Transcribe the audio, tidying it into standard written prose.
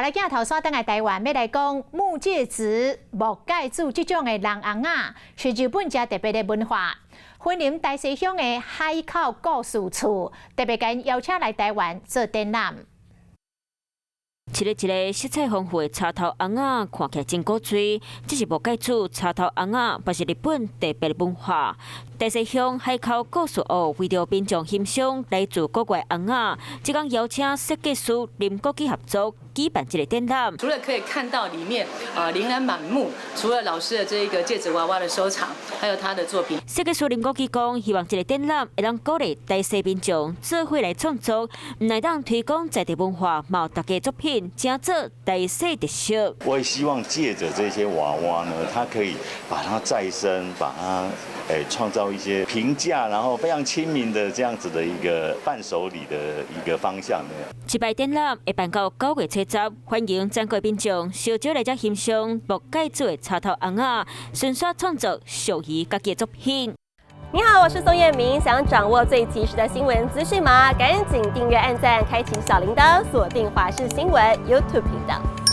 來鏡頭煞轉來台灣，欲來講木戒指、木蓋子這種的人尪仔，是日本誠特別的文化。雲林大溪鄉的海口故事厝，特別共𪜶邀請來台灣做展覽。一个一个色彩豐富的插頭尪仔，看起來真古錐。這是木蓋子插頭尪仔，嘛是日本特別的文化。大溪鄉海口故事屋為著民眾欣賞來自國外尪仔，這工邀請設計師林國基合作舉辦這個展覽。除了可以看到裡面啊琳琅滿目，除了老師的這一個戒指娃娃的收藏，還有他的作品。設計師林國基講，希望這個展覽會當鼓勵大溪民眾做伙來創作，毋但當推廣在地文化，嘛有大家作品，成做大溪特色。我也希望借著這些娃娃呢，它可以把它再生，把它創造一些平價，然後非常親民的這樣子的一個伴手禮的一個方向。這擺展覽會辦到9月70，歡迎全國民眾相招來遮欣賞木蓋子的插頭尪仔，順紲創作屬於家己的作品。你好，我是宋燕明，想掌握最及時的新聞資訊嗎？趕緊訂閱、按讚、開啟小鈴鐺，鎖定華視新聞 YouTube 頻道。